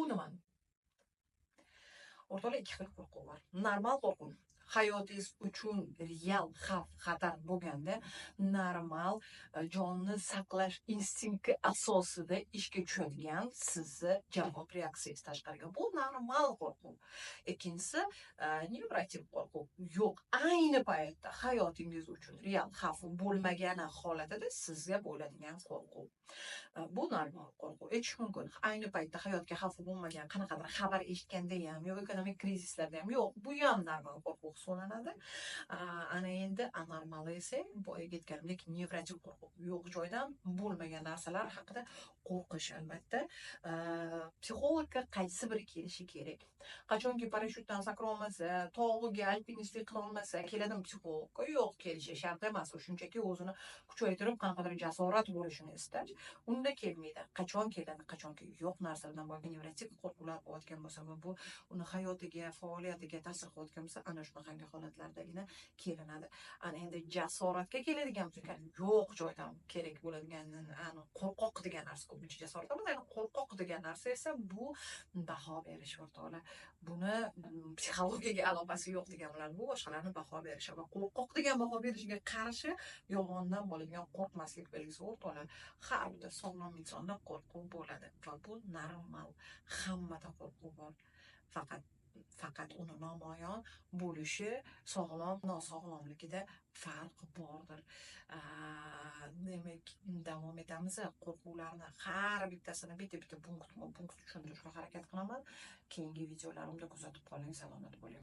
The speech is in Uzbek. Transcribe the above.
Qo'rquv nima? O'rtoqlar, ikki xil qo'rquv bor. Normal qo'rquv: hayotingiz uchun real xavf xatar bo'lganda, normal jonni saqlash instinkti asosida ishga tushadigan sizni javob reaksiyangiz tashqariga, bu normal qo'rquv. Ikkinchisi nevrotik qo'rquv: yo'q, ayni paytda hayotingiz uchun real xavf bo'lmagani holatida sizga bo'ladigan qo'rquv. Bu normal qo'rquv. Aytish mumkin, ayni paytda hayotga xavf bo'lmagan qanaqadir xabar eshitganda ham yo ekonomik krizislarda ham yo'q, bu ham normal qo'rquv hisoblanadi. Ana endi anormali esa, boyagi aytganimdek, nevrotik qo'rquv: yo'q joydan, bo'lmagan narsalar haqida qo'rqish. Albatta, psixologga qaysi biri kelishi kerak? Qachonki parashyutdan sakrolmasa, tog'iga alpinistlik qilolmasa, keladimi psixologga? Yo'q, kelishi shart emas. U shunchaki o'zini kuchaytirib, qanaqadir jasorat bo'lishini istash, unda kelmaydi. Qachon keladi? Qachonki yo'q narsalardan bo'lgan nevrotik qo'rquvlar bo'layotgan bo'lsa va bu uni hayotiga, faoliyatiga ta'sir qilayotgan bo'lsa, ana shunaqangi holatlardagina kelinadi. Ana endi jasoratga keladigan bo'lsak, yo'q joydan kerak bo'ladigan ani qo'rqoq degan narsa ko'pincha jasorat emas, ayni qo'rqoq degan narsa esa bu baho berish, o'rtoqlar. Buni psixologiyaga aloqasi yo'q degan bo'ladi. Bu boshqalarni baho berishi va qo'rqoq degan baho berishiga qarshi yolg'ondan bo'ladigan qo'rqmaslik belgisi, o'rtoqlar. Har bitta sog'lom insonda qo'rquv bo'ladi va bu normal. Hammada qo'rquv bor. Faqat uni namoyon bo'lishi, sog'lom, nosog'lomligida farq bordir. Demak, davom etamiz. Qo'rquvlarni har bittasini bitta-bitta punktma punkt tushuntirishga harakat qilaman. Keyingi videolarimda kuzatib qoling, salomat bo'ling.